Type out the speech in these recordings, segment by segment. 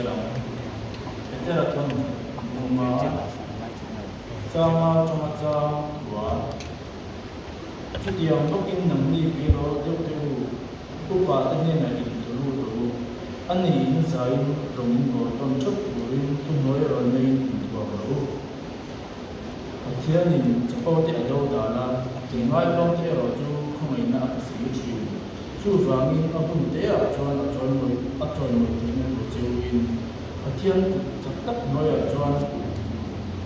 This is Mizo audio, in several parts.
chhiar ang. Petera thawn hmunga changa tanga chang tua. Chutiang bawkin nangni biraw deuh te u, upa te hnenah in tulu rawh u. A ni in zaiin rawng in bawl tawn theuh turin thuhnuai rawn neiin inthuam rawh u. Pathianin chapo te a do dan a, inngaitawm te erawh chu khawngaihna a pe si thin. Chuvangin a hun te ah chuan a chawimawi a chawimawi theihna tur cheuin Pathian kut chak tak hnuaiah chuan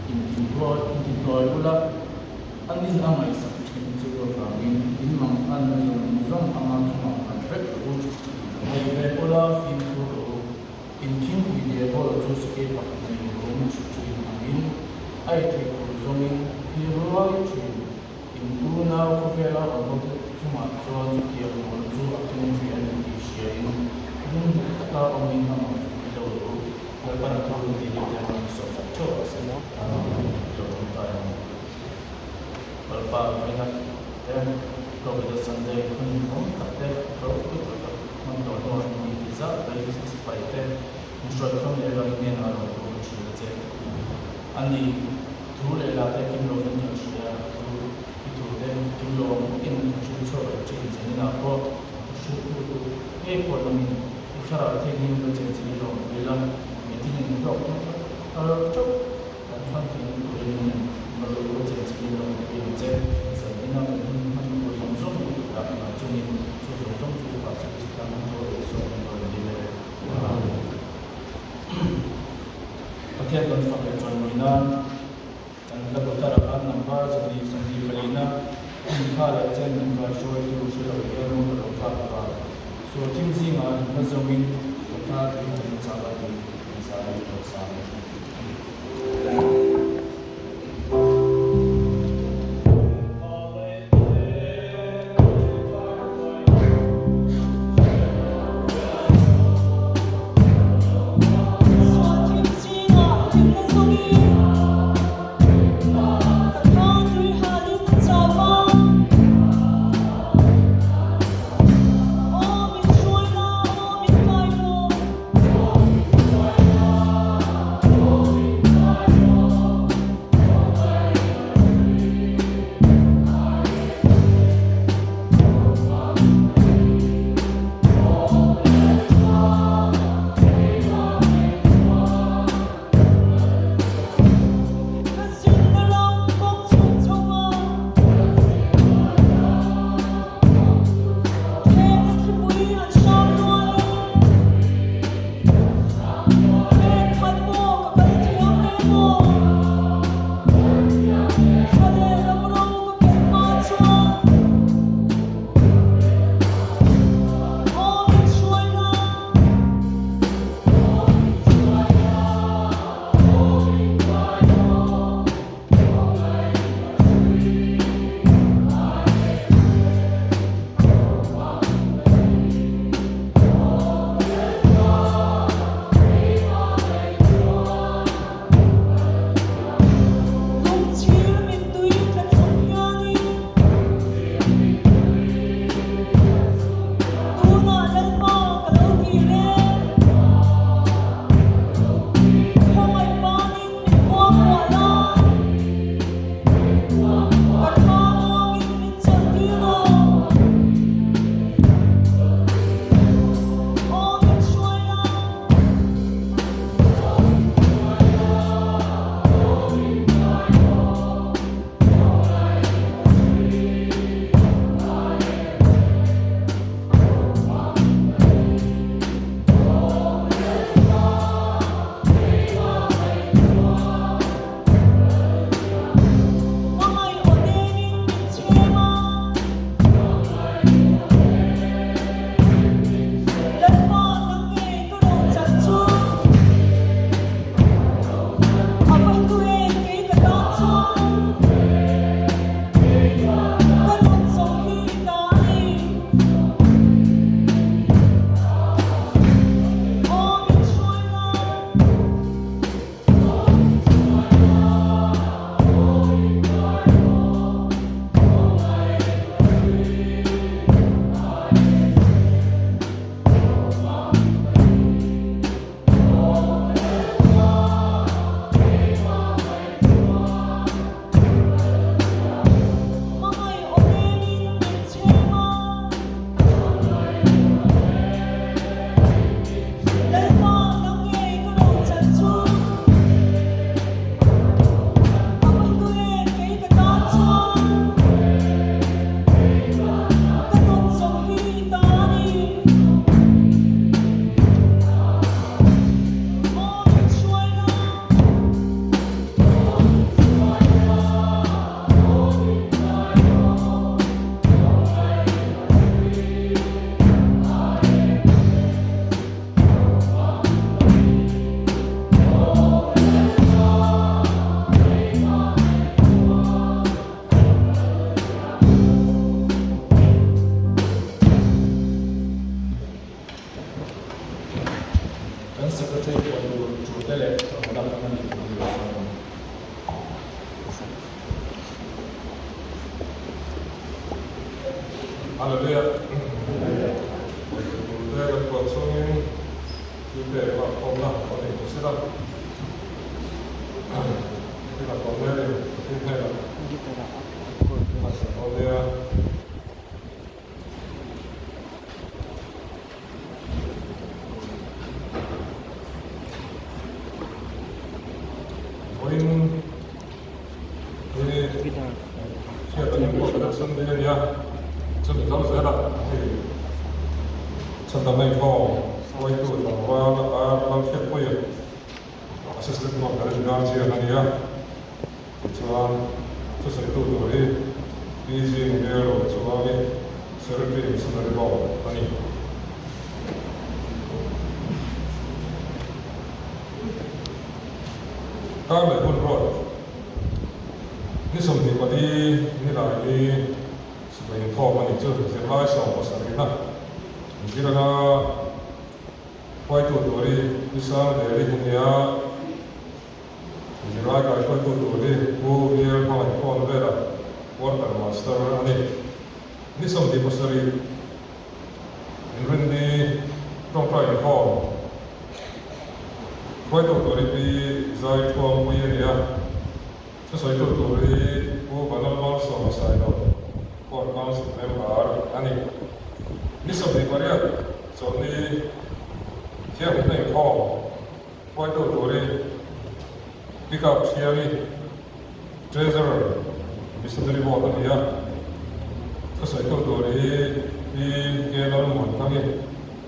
intinhnuai intihnuai ula, a nin a ngaihsak thin chu avangin in manganna zawng zawng anga chungah han vek rawh u. Ngaihven ula fimkhur rawh u. Inthingpui leh bawlh chu sakei pakhat nei rum thin angin a ei theih tur zawngin phir ruai thin. In unau khawvela awm ho te chungah chuan chutiang mawl chu a thleng thei a ni tih hriain lungduh taka awmin amah chu pui lo rawh u. Lalpan thu ni hi te hmang sawh sak theuh a se. Lo awm ta em? Lalpa vawinak te Tlawmita Sunday hun awm tak te ropui tak tak hman tawh hnuah mi ti zat mai sipai te min hruaikhawm leh ram hnenah rawn tum a hria che. A ni, thu leh la te kim lovin kan hria, thu i thu te kim lo ang bawkin kan hrilh chhuak leh thin che ninah pawh thu hrilhtu tu ngei pawh langin i thlarau thianghlim va chen che i lawm pui la, mitin in hlawk tum thar teuh kan hman theihna turin min va ru chen che i lawm pui ang che. Zan ina kan hun hman tur zawng zawng i dah ngah chungin chu zawng zawng chu Pastor Krista hmang tho leh sawn an rawn dil e. Pathian kan fak leh chawimawi nan kan hla bawtara khan number 24 na inkha leh chen min kaihruaitu hre lo hian rawng ka lo fak pa. Sual thim zingah hlimna zawngin ka tha tui han chak a tih kan zai lo sang. Kan Secretary puan tur tul te leh rawng lak a nih tur a ni sawi ang. Hallelujah. Puan tur te kan puan chungin thil pek lak khawmna a nei ta sela. Thil a puan mek in thil hnenah a sawi dawn nia. Vawiin hi hriat an inpawh ta Sunday a nia, chumi kal zelah hei chhandamna inkhawm hruaitu tlangval a Lalhriatpuia Assistant Conference Guardian a nia. Tichuan, thusawitu tur hi Pi Zing Vero chuangi Secretary Missionary Board a ni. Kar leh hun ruat ni 24 nilai hi sipai inkhawm a nih chu zirlai 70na ziranga hruaitu tur hi Pi Sangdeli a nia. Zirlai kaihruaitu tur hi Pu Bial Hmangaih Phone vela Quarter Master a ni. Ni 27 Inrinni tawngtai inkhawm hruaitu tur hi Pi Zai Thuampui a ni a, thusawitu tur hi Pu Vanlalmalsawma Sailo, Court Council Member a ni. Ni 28 Chawlhni Thianghlimna inkhawm Hruaitu turin Pickup Thiangi, Treasurer, Missionary Board a ni a. Thusawitu tur hi Pi K Lalmuanthangi,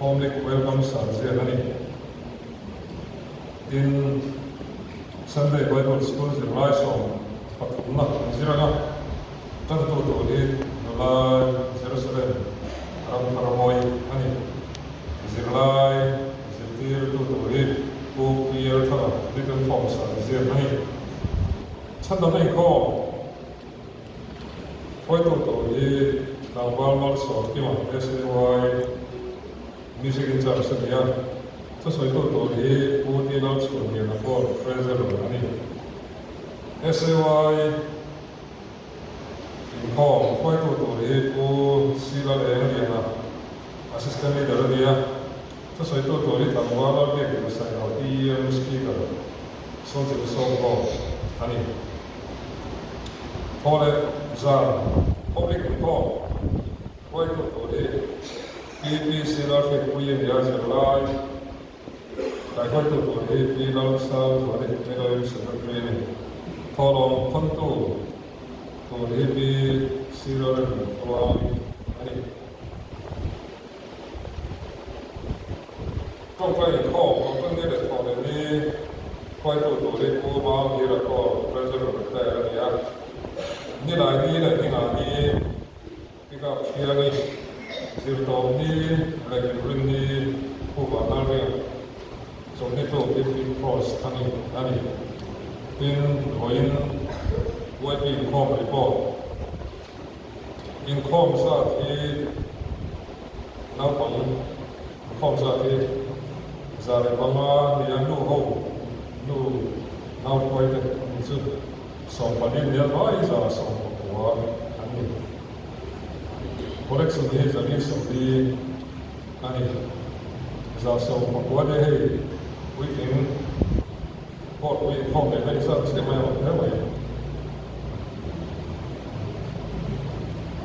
Home League Welcome Sergeant a ni. Tin, Sunday Bible School zirlai 13na an zir ang a, tantu tur hi nula Jerusalem Ramtharamawi a ni. Zirlai zirtirtu tur hi Pu PL Thanga Little Forms ah ziak a ni. Chhandam inkhawm hruaitu tur hi Tlangval Malsawmkima SAY Music in Charge a ni a, thusawitu tur hi Pu T Lalchhunliana Board Treasurer a ni. SAY Inkhawm hruaitu tur hi Pu C Lalengliana Assistant Leader a ni a, thusawitu tur hi tlangval Lalbiakina Sailo TEM Speaker Sawlchil Sawmhlawm a ni. Thaw leh zan Public inkhawm hruaitu tur hi PPC Lalhriatpuii a ni a, zirlai kaihruaitu tur hi Pi Lalsangzuali LOM Secretary a ni. Thawhlawm khawntu tur hi Pi Siraremtluangi a ni. Tawngtai inkhawm, tawngtai ni leh thawh leh ni hruaitu turin Pu Mau Hira Kawl, Treasurer retire a ni a. Nilai ni leh ninga ni Pickup Thiangi, Zirtawp ni leh Inrin ni Pu Vanlalringa, Chawlhni tuk hi Pi Cross Thangi a ni. Tin, vawiin YP inkhawm report. Inkhawm zat hi naupang inkhawm zat hi 105 nia nu ho nu nau hruai te ni chu 14 nia vai 119 an ni. Collection hi 440 a ni. 119 te hei puitling court pui inkhawm leh na inzat chiah mai a awm hle mai.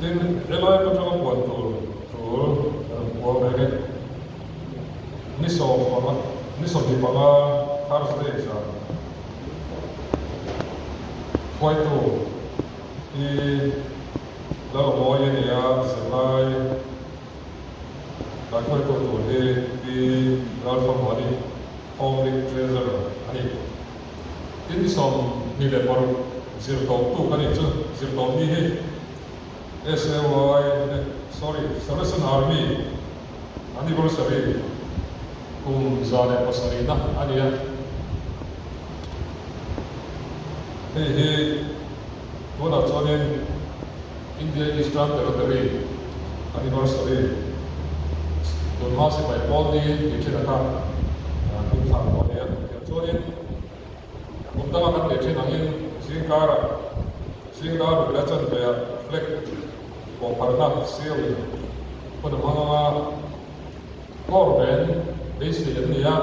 Tin, helai atanga puan tur tul rawn puang reng e. Ni 15, ni 25 Thursday zan hruaitu Pi Lalawmawi a ni a, zirlai kaihruaitu tur hi Pi Lalthlamuani, Home League Treasurer a ni. Tin 26 zirtawp tuk a nih chu, zirtawp ni hi SAY sorry Salvation Army anniversary kum 107na a ni a, hei hi tunah chuanin India Eastern Territory anniversary tunhma sipai pawl ni tih thin a kha. kan tih thin angin zingkarah zingdar ruk leh chanveah flag pawhpharhna seal hun a hmang anga Corps band beisei an ni a,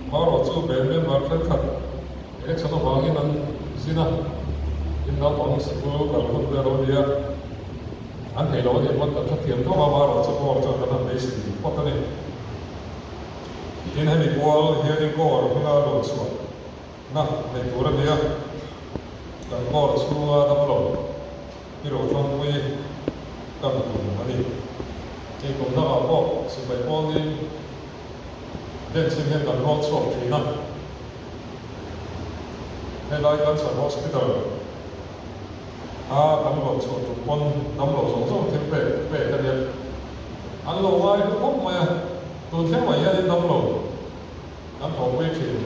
amaherawh chu band member thenkhat election avangin an zin a, in naupang sikul kal hun te a lo ni a, an thei lo a nih pawn kan hrethiam tho a, amaherawh chu Corps chuan kan han beisei phawt a ni. Tin, hemi pual hianin Corps hminga luan chhuah na nei tur a ni a, kan Corps chhunga damlo i Rothangpui kan tum a ni. Hei kum dangah pawh sipai pawlin denchhin hian kan rual chhuak thin a, helai Cancer Hospital a kan rual chhuah tum pawn damlo zawng zawng thil pek pek a nia. An lo ngai hlu khawp mai a, tun thleng mai hianin damlo kan thawhpui thin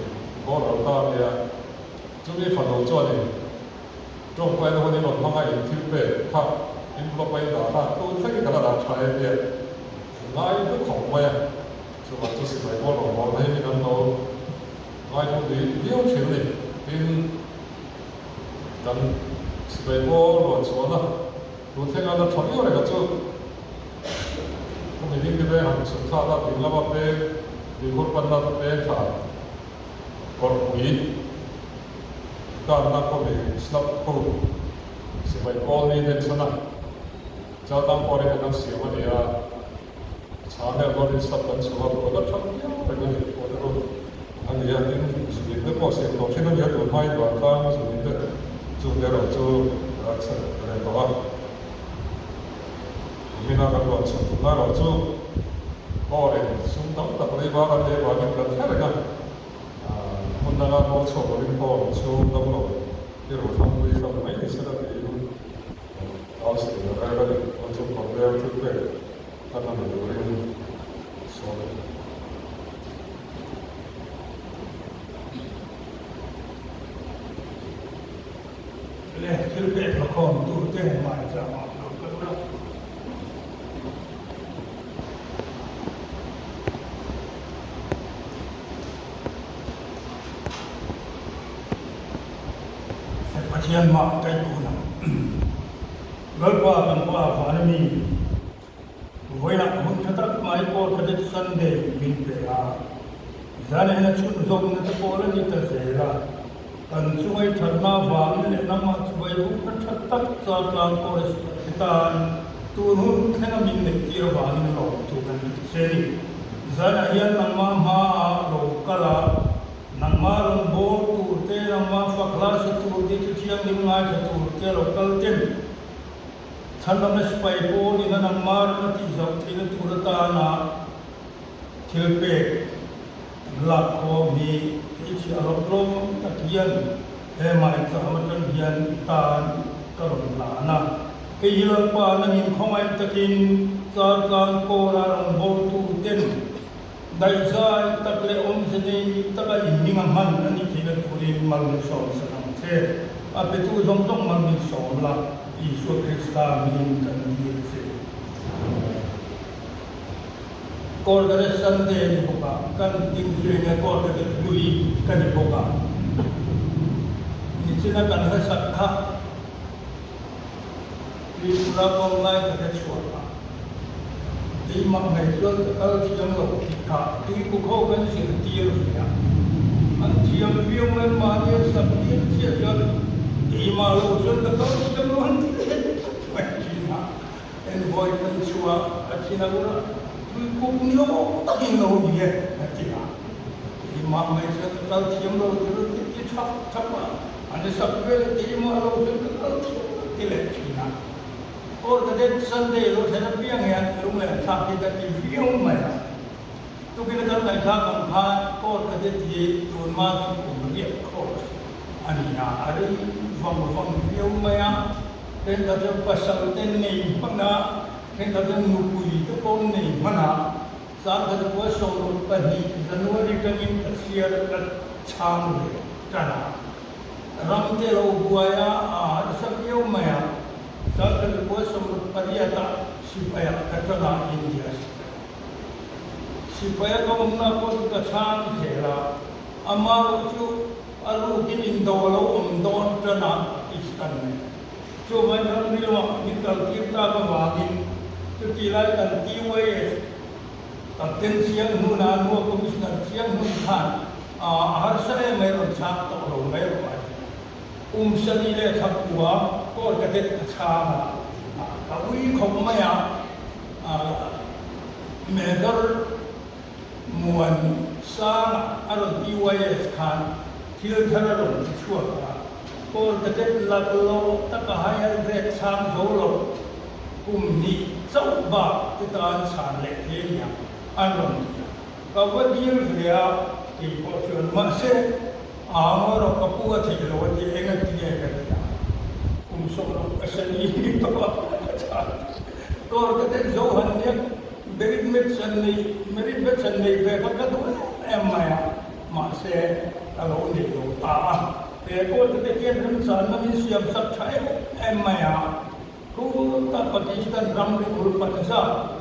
boral ta a nia. Chumi fanu chuanin Tawngkaina hun in rawn hmang a in thil pek kha envelope a in dah kha tun thlengin ka la dah tha e tia ngai hlu khawp mai a, chuvang chu sipai pawl rawn hawn hi min an lo ngai hlu lui viau thin a ni. Tin, kan sipai pawl rawn chhuahna tun thlenga la tha viau reng a chu khumi ding te veng han chhun thlak a ding lama peng tuikhur panna peng thla Kawrpui tanna khawmi slab ho sipai pawl ni den chhan a, Chaltang pawhin an han siam a ni a, chhanel dawnin slab kan chhuah a, ruah la tha viau reng a ni pawh te pawh a ni a, tin zuin te pawh siam tawh thin a ni a, tun hmain vantlang zuin te chung te erawh chu a chhe reng tawh a, kumina kan ruah chhun tum erawh chu Kawrin sum tam tak leiba kan lei vangin kan hre reng a, hmun danga rawl chhuak lovin kawr chhung dam lo i Rothangpui hran mai ni sela tiin Council a rel a ni. Chuan chu kawr leng thil pek kan la nei turin sawi a ni. Le thil pek la khawm tute hmaichangah lo kal ula. Pathian mah kai kun ang. Lalpa kan Pa vana mi vawiinah hun tha tak mai pawh Cadet Sunday min pe a. Zan ena chhunzawmna te pawh la ni ta zel a. Kan chungai thatna avangin leh nangmah chuvai bukna tha tak Chaltlang College te tan tun hun thlenga min neihtir avangin lawmtu kan ni che ni. Zanah hian nangmah hmaah lo kal a, nangmah rawn bawr tur te, nangmah fak hla sa tur te, thu thianghlim ngaithla tur te lo kal ten chhandamna sipai pawlin a nangmah rawn a tihzauh theihna tur atana thil pek an lak khawm hi hmeichhia hlawh tlawm tak hian he maicham atang hian i tan ka rawn hlan a. Hei hi Lalpa nangin khawngaih takin Chaltlang kawra rawngbawltu ten daihzai tak leh awmze nei taka inhming a hman a nih theihna turin mal min sawm sak ang che. A petu zawng zawng mal min sawm la, Isua Krista hmingin kan dil che. Amen. Kawrkate Sunday a ni bawk a, kan ding zui nge Kawrkate hlui ka ni bawk a. Nichina kan hlasak kha Tripura kawng lai ka hre chhuak a, keimah mai chuan ka kal thiam lo tih kha tuikuk ho kan zirtir ve a. An thiam viau mai mahni an sak tir chiah chuan keimah lo chuan ka kal thiam lo an ti leh tlat mai thin a. Envoy kan chhuah a thin a ura tui kuk ni awm takin lo ni e a ti a. Keimah mai chuan ka kal thiam lo ti ru ti ti thap thap a, an sak vel keimah lo chuan ka kal thiam lo ti leh thin a. Aw the dead Sunday lo thlen apiang hian lung leh thlak hi ka ti viau mai a. Tukin a kan ngaihthlak ang khan Court Cadet hi tun hma chuan kum riat course a ni a, a rei vang vang viau mai a. Thenkhat chuan pasal te nei hman a, thenkhat chuan nupui te pawh nei hman a. Sangkhat khua 22 January tangin ka chhiar ka chhang ve tan a. Ram te lo buai a, a harsa viau mai a. Sangkhat khua 68 ah sipai ah ka tan a, India sipai ah. Sipai a ka awmna pawh chu ka chhang zel a, amaherawhchu. A rukin indo a lo awm dawn tan a, Pakistan nen. Chuvangin ramri lamah min kaltir tak avangin chuti lai kan TYS Captain Chiang Hnuna Nua Commissioner Chiang Hnun khan a harsa em mai rawn chhang tawh lo mai rawh a ti a. Kum sali leh thla kua Corps Cadet ka chhang a, ka ui khawp mai a, Major Muan sangah a rawn TYS khan thil thar a rawn ti chhuak a, Corps Cadet laklawh taka higher grade chhang zo lo kum hnih chauh bak te tan chhan leh thei a nia an rawn ti a. Ka va dil ve a tih pawh chuan mahse a ngaw rawh ka pu a theih lo a ti eng a ti nge ka ti a, kum sawmruk ka sani tawh a ka chhan Corps Cadet zo han nia. Merit match an nei, merit match an nei ve kha ka duh em em mai a, mahse ka lo nei lo ta a. He goal te hian remchanna min siam sak tha em em mai a, Khutah Pakistan ram ri bul Punjab,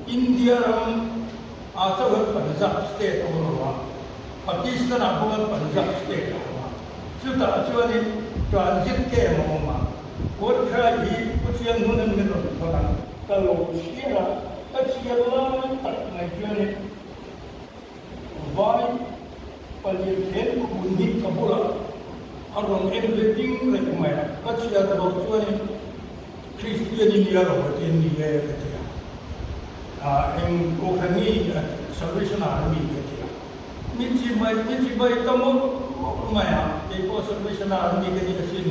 India ram ah chauhin Punjab state a awm lo a, Pakistan ah pawh Punjab state a awm a, chutah chuanin transit camp a awm a, War cry hi Pu Chianghunan min rawn thawn a. Ka lo chhiar a, ka chhiar lai tak mai chuanin vai palian then khun hi ka bulah a rawn en ve ding reng mai a, ka chhiar zawh chuanin Kristian i nia lo a ti a ni e ka ti a, eng kohhran nge i a ti a, Salvation Army ka ti a. Mi chibai, mi chibai ta mawlh mawlh mai a, kei pawh Salvation Army ka ni asin.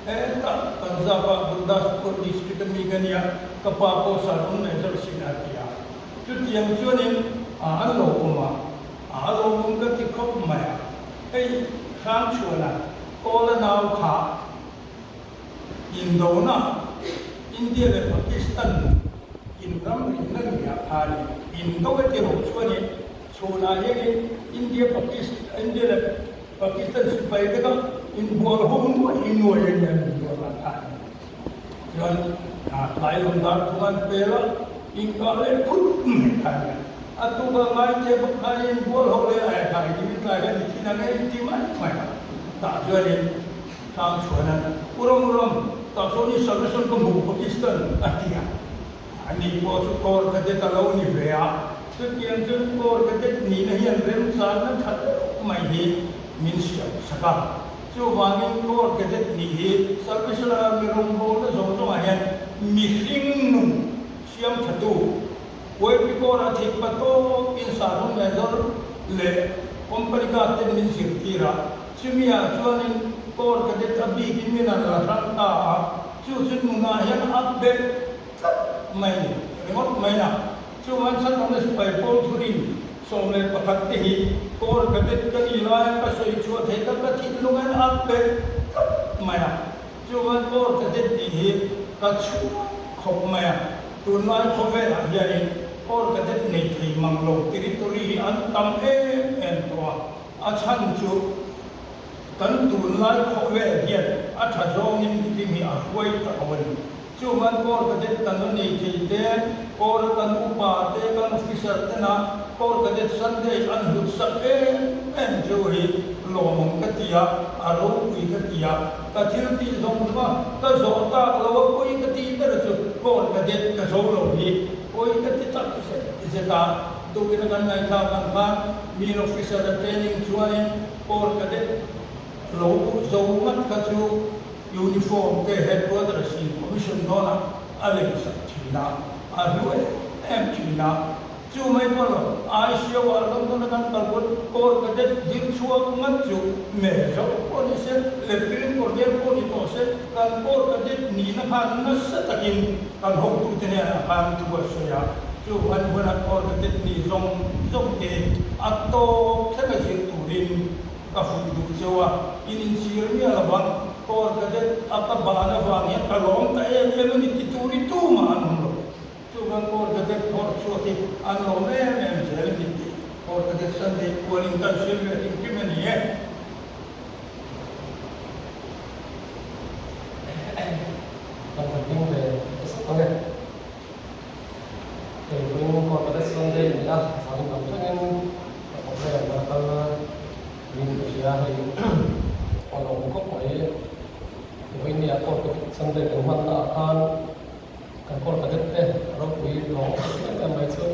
Hetah Punjab-ah Gurdaspur district a mi ka nia, ka pa pawh Sarung Major sin a ti a. Chutiang chuanin a lo awm a, a lo awm ka ti khawp mai a. Hei Hrangchhuana Kawla nau kha Indona India leh Pakistan inramrihna luiah khanin indo e ti lo chuanin Chhunah hianin India Pakistan India leh Pakistan sipai te kha inbual ho nuai nuai a nia an inbual lah kha a ni. Chuan tlai lam dar thung an pel a, inkah leh phut mai kha a nia. A tuk a ngai te bawk khan inbual ho leh a khai ding tlai khan i thin ang e inti mai mai a. Tah chuanin tlang chhuan an uram uram tah chuan i salvation ka hmu Pakistan a ti a. Ani pawh chu Corps Cadet a lo ni ve a, chutiang chuan Corps Cadet nihna hian remchanna tha deuh mai hi min siam sak a. Chuvangin Corps Cadet nih hi Salvation Army rawngbawlna zawng zawngah hian mihring nun siam thatu, YP Corps-a theih patawkin Sergeant Major leh Company Guard ten min zirtir a, chumi-ah chuanin Corps Cadet a bikin min an la hrang ta a, Chu chu nunah hian a bet tlat mai ni ringawt mai na. Chuan Chhanawna sipai pawl thurin 11 te hi Corps Cadet ka ni laia ka sawi chhuah theih kha ka thinlungin a bet tlat mai a. Chuan Corps Cadet nih hi ka chhuak khawp mai a. Tunlai khawvelah hianin Corps Cadet nei thei mang lo territory hi an tam em em tawh a. A chhan chu. Kan tunlai khawvel hian a tha zawngin mihring hi a hruai ta lo a ni. Chuvan Corps Cadet kan la nei thei te, Corps a kan upa te, kan officer tena Corps Cadet Sunday an hlut sak em em chu hi lawmawm ka ti a, a ropui ka ti a, ka thil tih zawng zawng a ka zawh tak lo a pawi ka tih ber chu Corps Cadet ka zo lo hi pawi ka ti tak zet zet a. Tukin a kan ngaihthlak ang khan Miin officer a training chuanin Corps Cadet lo zo ngat kha chu uniform te headquarters in commission dawnah a lei sak thin a, a hlu em em thin a. Chu mai pawh lo, ICO ah London a kan kal pawn Corps Cadet zir chhuak ngat chu Major pawh ni se, Lieutenant Colonel pawh ni tawh se, kan Corps Cadet nihna khan nasa takin kan hotute hnenah khan thu a sawi a. Chu han hunah Corps Cadet nih zawng zawng te a tawp thleng a zir turin ka fuih duh cheu a, in inchhir miah lo vang. Corps Cadet a ka ban avang hian ka lawm ta em em a ni ti tur i tumah an awm lo. Chuvan Corps Cadet phawrh chhuak hi an lawm em em zel a ni tih Corps Cadet Sunday pualin kan sawi ve hrim hrim a ni e. Kan han ding ve ta sap ang e. Hei vawiin Corps Cadet Sunday a ni a, zanin lam thlengin ka programme a kal niin ka hria hei. Sunday-ah Corps Cadet Sunday kan hmanna ah khan kan Corps Cadet te ropui lawm awm em em mai chu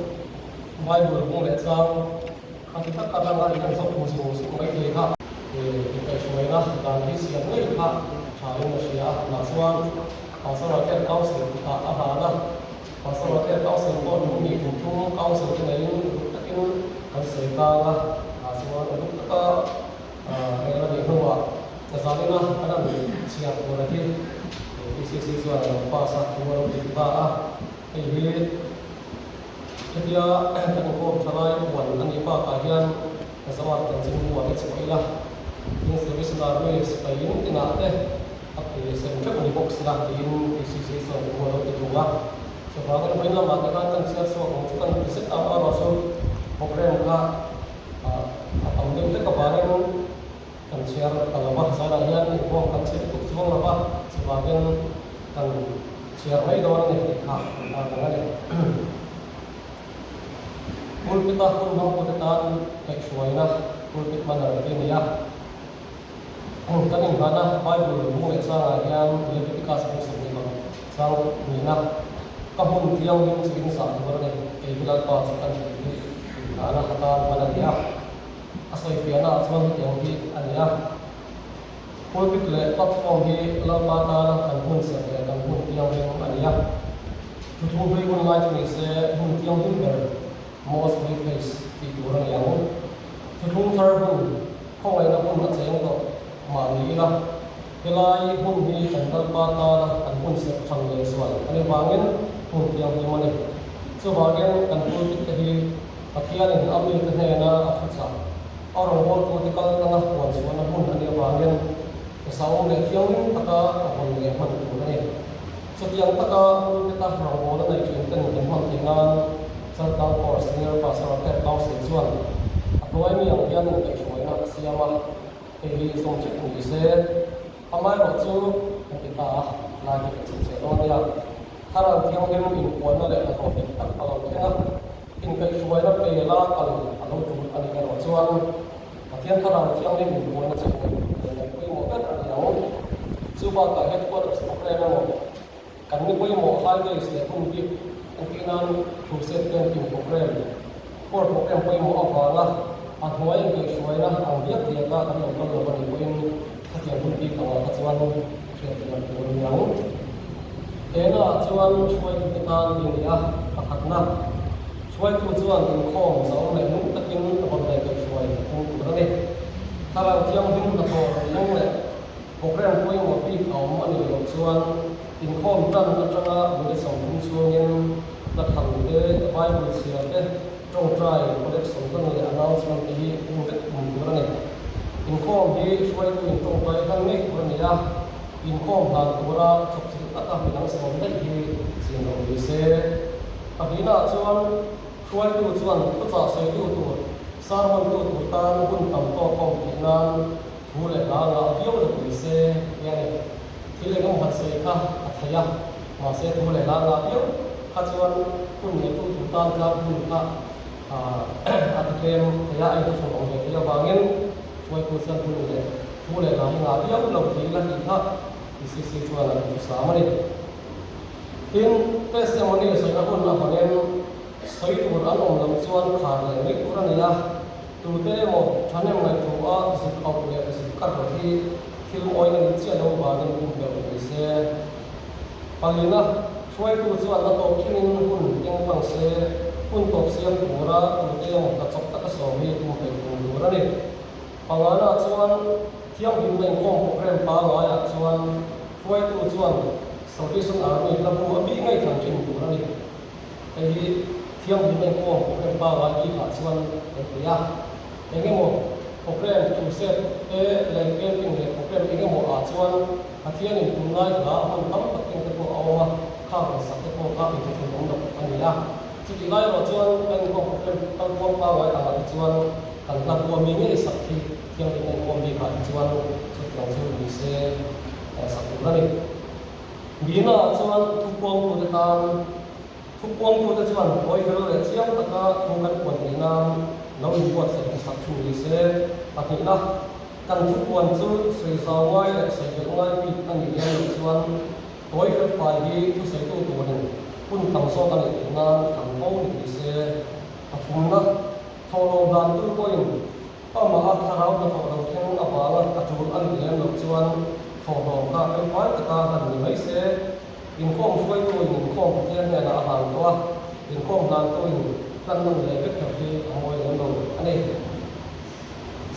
Bible bung leh chang kha ti taka ranga in an zawk hmu zung zung mai thei kha. Inkaihhruaina dan hi siam ngei kha tha in a hria a, tunah chuan Pastor Rafael Council kutah a hlan a, Pastor Rafael Council pawh tum nih tum thum Council te neiin uluk takin kan sawi tlang a, tah chuan uluk taka rel a nih hnuah zanina kan han chhiar tur a hi PCC chuan a lo pass a, thu a lo dik ta a, hei hi hetia kan inkhawm tha lai puan a nih bakah hian Zoar chanchin buah te chhuah ila, tin Service Army sipai in tinah te a pe sem theuh a ni bawk si a tiin PCC chuan thu a lo ti thung a. Chuvangin vawiin lamah te khan kan chhiar chhuak ang chu kan ti zet a, amaherawh chu programme kha a tam deuh hlek avangin kan chhiar ta lo va, zanah hian inkhawm kan chhiar lutuk chuang lo va, chuvangin kan chhiar mai dawn a ni tih kha a lang a ni. Pulpit-a hun hmangtute tan kaihhruaina pulpit manner hi a ni a. Kan inghahna Bible bung leh changah hian Leviticus bung 21 chang nihna, Ka hmun thianghlim chu in zah tur a ni, kei hi Lalpa chu ka ni tih hi inghahna atan hman a ni a. A sawifiahna ah chuan hetiang hi a ni a. Pulpit leh platform hi Lalpa tana kan hmun serh leh kan hmun thianghlim a ni a. Thuthung hlui hun lai chu ni se hmun thianghlim ber, most holy place, tih tur a ni ang. Thuthung thar hun, khawngaihna hun a cheng tawh mah ni ila, helai hmun hi kan Lalpa tana kan hmun serh than leh zual a nih vangin hmun thianghlim a ni. Chuvangin kan pulpit te hi Pathianin a mite hnena a thuchah. A rawngbawltute kal tlanga puan chhuahna hmun a nih avangin zau leh thianghlim taka a hawn leh hman tur a ni. Chutiang taka pulpit-a rawngbawlna nei thin ten kan hman theih nan Chaltang Corps Senior Pastor Rafael Council chuan a hnuai mi ang hian inkaihhruaina a siam a, hei hi zawm theuh ni se. Amaherawh chu kan ti ta a, lai hi kan chhunchhiah dawn nia. Thlarau Thianghlim inpuanna leh hnathawh dik tak a lo thleng a, inkaihhruaina pe la kal a lo tul a nih erawh chuan Pathian Thlarau Thianghlim inpuanna chu ngaih leh ngaih pawimawh ber a ni ang. Chu bakah headquarters programme emaw, kan ni pawimawh high days leh hun bik entih nan crusade camping programme, core programme pawimawh avanga a hnuai inkaihhruaina ang diak diaka kan lo kal lo a nih pawhin Khatiang hun bik angah kha chuan hriatthiam tur a ni ang. Tena chuan hruaitute tan i ni a, pakhatna. Hruaitu chuan inkhawm zau leh nung takin rawn leh kaihhruai a tum tur a ni. Thlarau Thianghlim hnathawh thleng leh programme pawimawh bik a awm a nih loh chuan inkhawm tan atanga minute 30 chhungin hnathlan te, Bible chhiar te, Tawngtai, collection hman leh announcement te hi hung vek tum tur a ni. Inkhawm hi hruaitu in tawngtai hman ngei tur a ni a, inkhawm hlan tura chawpchilh taka midang sawm daih hi chin lo ni se. Pahnihna ah chuan hruaitu chuan thuchah sawitu tur, sermon tu tur tan hun tam tawk a awm theih nan thu leh hla ngah viau lo ni se ti a ni. Thil engemaw han sawi kha a thei a, mahse thu leh hla ngah viau kha chuan hun neitu tur tan khan hun kha a ti tlem thei a, a inthlahrung awm ve thei avangin hruaitu chuan hun leh thu leh hla hi ngah viau lo thei ila tih kha PCC chuan a duhthusam a ni. Tin, testimony sawina hun a hawnin sawi tur an awm loh chuan khar leh mai tur a ni a, tute emaw thahnem ngaihtuah a zuk auh leh zuk kar hi thil mawi a nih chiah lo vangin pumpelh ni se. Palina, hruaitu chuan a tawp thlengin hun keng hmang se, hun tawp siam tura tute emaw hna chawp taka sawm hi pumpelh tum tur a ni. Pangana chuan thianghlimna inkhawm programme pangaiah chuan hruaitu chuan Salvation Army hla bu a bih ngei thlan thin tur a ni. Hei hi thianghlimna inkhawm programme pangai bikah chuan kan ti a. Eng emaw programme crusade te leh camping leh programme eng emaw ah chuan Pathianin tunlai hla hmun tam tak eng te pawh a awm a, khang han sak te pawh kha inthlahrun awm loh a ni a. Chutih lai erawh chuan kan inkhawm programme kalkuang pangai angah hi chuan kan hla bua mi ngei sak hi thianghlimna inkhawm bikah hi chuan chutiang chu ni se sak tur a ni. Nihna ah chuan thupuangtute tan Thupuangtute chuan hawi fel leh chiang taka thu kan puan theih nan lo inbuatsaih hmasak thu ni se. Pahnihna. Kan thupuan chu sawi zau ngai leh sawi belh ngai bik a nih lem loh chuan tawi felfai hi thusawitu turin hun tam zawk a nih theih nan thlan fo ni thei se. Pathumna, thawhlawm hlantu pawhin amah a thlarau hnathawh lo thleng avanga a tul a nih lem loh chuan thawhlawm kha felfai taka hlan ni mai se. Inkhawm hruaituin inkhawm Pathian hnenah a hlan tawh a, inkhawm hlantuin hlan nawn leh vek kher hi a mawi lem lo a ni.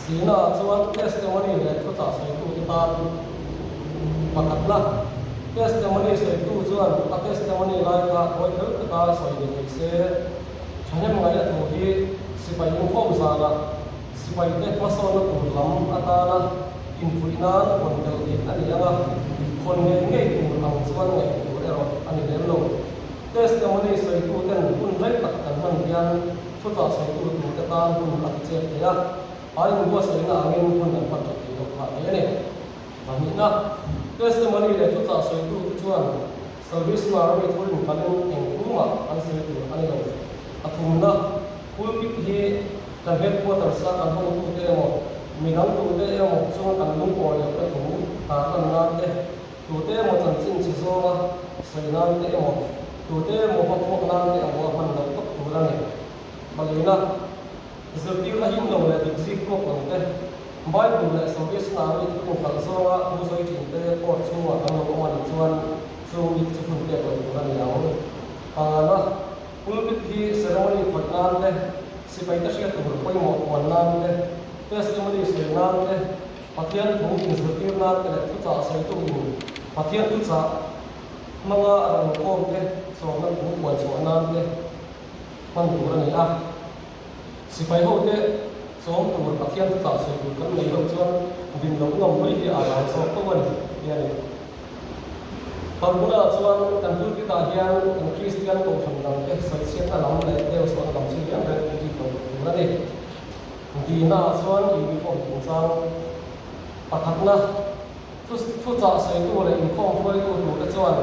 Sina chuan testimony leh thuchah sawitute tan pakhatna testimony sawitu chuan a testimony lai kha tawi fel taka sawi ni thei se. Thahnem ngaih a thu hi sipai inkhawm zanah sipaite hmasawnna tur lam atana infuih nan hawn tel theih a ni ang a, hawn ngei ngei tur ang chuan ngaih tur erawh a ni lem lo. Testimony sawituten hun rei tak kan hman hian Thuchah sawitu turte tan hun a ti chep thei a, a inbuatsaihna angin hun an hman tha thei loh phah thei a ni. Pahnihna, testimony leh thuchah sawitute chuan service marami thu inkalin eng thu mah an sawi tur a ni lo. Pathumna, pulpit hi kan headquarters-a kan hotute emaw, midang tute emaw chunga kan lungawi lohna thu tarlan nan te, Tute emaw chanchin chhe zawnga sawi nan te emaw, tute emaw va phuak nan te emaw a hman loh tawp tur a ni. Palina, zirtirna him lo leh dik zik tawk lo te, Bible leh Salvation Army thu inkalh zawnga thu sawi thin te court chhungah kan lo awm a nih chuan chung bik chu hun pek loh tur a ni ang. Pangana, pulpit hi ceremony khawih nan te, sipaite hriat tur pawimawh puan nan te, testimony sawi nan te, Pathian thu inzirtir nan te leh thuchah sawitu in Pathian thuchah hmanga a rawn inkhawm te sawmna thu puan chhuah nan te hman tur a ni a. Sipai ho te chawm tur Pathian thuchah sawi tur kan nei loh chuan din loh ngam mai hi a ral zawk fo a ni ti a ni. Parhmunah chuan kan pulpit ah hian kan Kristian kohhran dang te sawichhiatna lam leh deuhsawhna lam chu reng reng rik loh tur a ni. Dina chuan uniform chungchang pakhatna thuchah sawitu leh inkhawm hruaitu turte chuan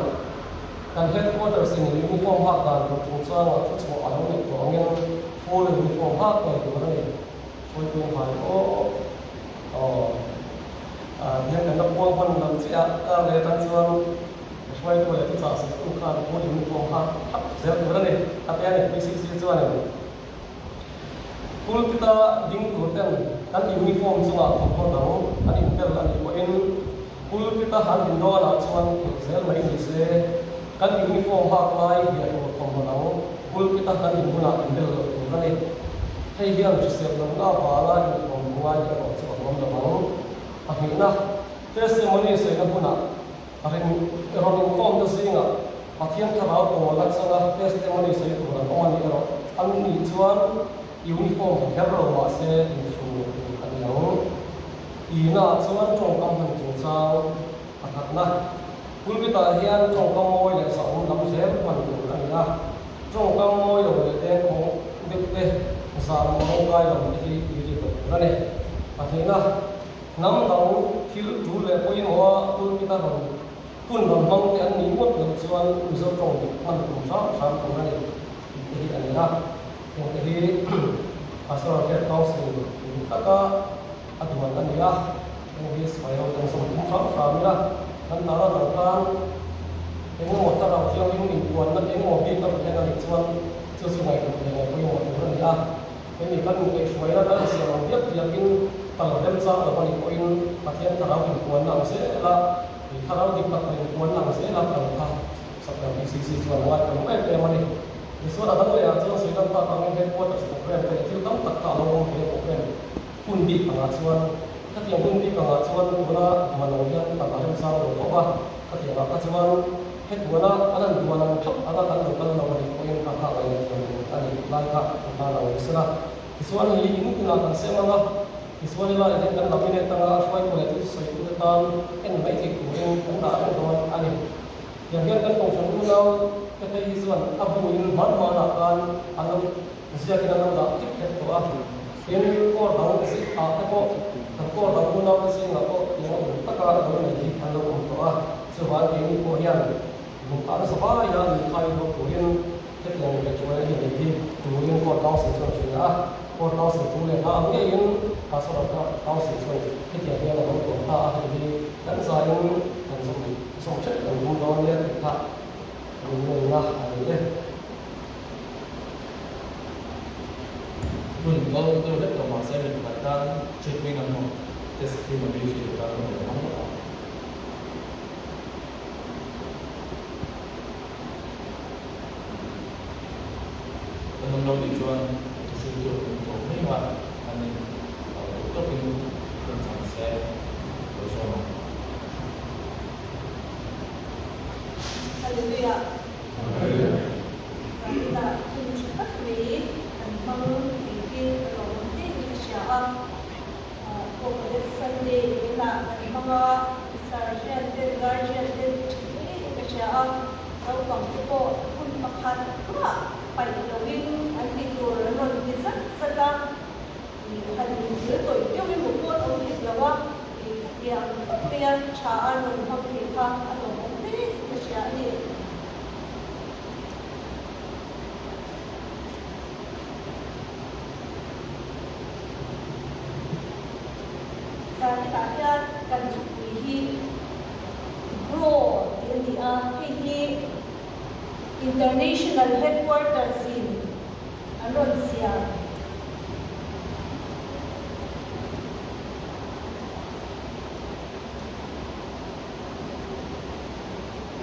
kan headquarters in uniform hak dan tur chungchangah thuchhuah a lo neih tawh angin full uniform hak ngei tur a ni. Hruaitu in hai aw aw hian kan la puang hman lo chiah a, kar leh atang chuan hruaitu leh thuchah sawitu khan full uniform hak thlap zel tur a ni a ti a ni PCC chuanin. Pulpit-a ding tur ten kan uniform chungah thawmhnaw dang an inbel a nih pawhin pulpit-a han din dawnah chuan phelh zel mai ni se, kan uniform hak lai hliah tur thawmhnaw dang pulpit-a kan din hunah inbel loh tur a ni. Hei hian hrisel lohna avanga inthawm ngai erawh chu a awm lo ang. Pahnihna, testimony sawina hunah Ring rawn inkhawmte zingah Pathian thlarau pawl atanga testimony sawi tur an awm a nih erawh an nih chuan uniform ha kher lo mah se inthlum loh tur a ni ang. Ina chuan tawngkam hman chungchang pakhatna pulpit-ah hian tawngkam mawi leh zahawm lam zel hman tur a ni a, tawngkam mawi lo leh dengkhawng deuh te zahmawh rawngkai lam te hi i rik loh tur a ni. Pahnihna. Hnam dang thil tul leh pawimawha pulpit a rawn hun rawn hmang te an nih ngawt loh chuan Mizo tawng dik hman tum hram hram tur a ni tih te hi a ni a. Heng te hi Pastoral Care Council duh taka a duan a ni a, heng hi sipai ho ten zawm tum hram hram ila kan tana dang khan engemaw thlarau thianghlim inpuanna engemaw bik a rawn en a nih chuan chu chu ngaihtuah leh ngaih pawimawh tur a ni a. Hemi kan inkaihhruaina kan insiam ang diak diakin kal remchang lo a nih pawhin Pathian thlarau inpuanna ang zela, i thlarau dik tak inpuanna ang zela kal kha Sakhiam PCC chuan a ngaihtuah em em a ni. Tichuan a dang lehah chuan Sri Lanka tangin headquarters program te leh thil tam tak kha a lo awm ve program hun bik angah chuan khatiang hun bik angah chuan tuna duan ang hian kal a remchang lo fo va, khatiangah kha chuan Hetuana a lan duan ang thlap anga kan lo kal lo a nih pawhin ka nghah ngaih loh thiam tur a nih lai kha kan ta lo ni sela. Tichuan hei in inah kan sem ang a, tichuan helaiah hian kan laminate anga a hruaitu leh thil sawitute tan en mai theih turin kan dah reng dawn a ni. Tiang hian kan kohhran unau te phei hi chuan a buin hman hmanah khan an lo ziakin an lo dah thip thep tawh a, tin court dang ah te pawh kan court dang unau te zingah pawh tiang a awm taka lo nei hi an lo awm tawh a. Chuvang keini pawh hian lungkah nasa vaia min khai bawk turin hetiang ngaihtuahna hi nei hi turin Court Council chuan a hria a. Corps Council thu leh hla ang ngeiin Pastoral Council chuan hetiang hian a lo tuam ta a, hei hi kan zaiin kan zawm zawm ṭheuh kan tum dawn nia tih kha min ngaihna a ni e. Hun kal deuh hlek tawh mahse mi pakhat tan treatment an hmu test hi mami chu i tan a hmu hmang lo a. Kan awm lo nih chuan thu hriltu kan tawh mai ang a, an in duh tawkin kan chang se lo zawm ang. Hallelujah. Zaninah hun tha tak mai kan hmang thei hi ka lawmawm hle in ka hria a. Corporate Sunday inah kan hmang a, Sergeant ten Guardian ten ti tha hle in ka hria a, naupang te pawh hun pakhat mah paih loin an ti tur an rawn ti zat zat a, han inthil tawih deuh emaw pawh an awm hek lo a, khatiang tak maia tha a rawn hmang thei kha a lawmawm hle in ka hria a ni. Zanitah hian kan thupui hi Grow tih a ni a, hei hi International Headquarters in an rawn siam.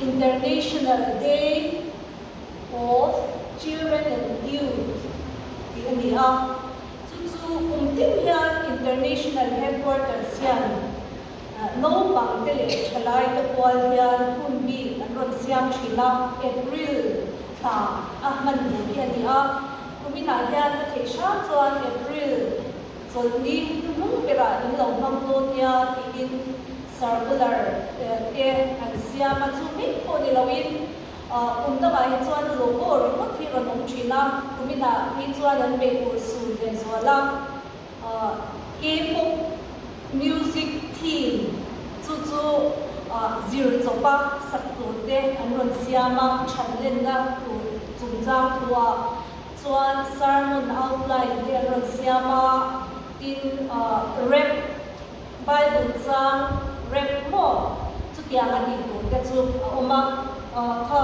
International Day of Children and Youth tih a ni a, chu chu kum tin hian International Headquarters hian naupang te leh thalai te kual hian hun bik an rawn siam thin a, April thla a hman tur hi a ni a, kuminah hian a theih hram chuan April chawlhni hnuhnung berah in lo hmang dawn nia tiin circular te an siam a, chu mai pawh ni loin Kum dangah hi chuan logo ringawt hi rawn awm thin a, kuminah hi chuan an beih ur sur leh zual a. K-pop music theme chu chu zir chawpa sak tur te an rawn siam a, chhan lenna tur chungchang thuah chuan sermon outline te an rawn siam a, tin rap Bible chang rep maw chutiang a tih tur te chu a awm a, kha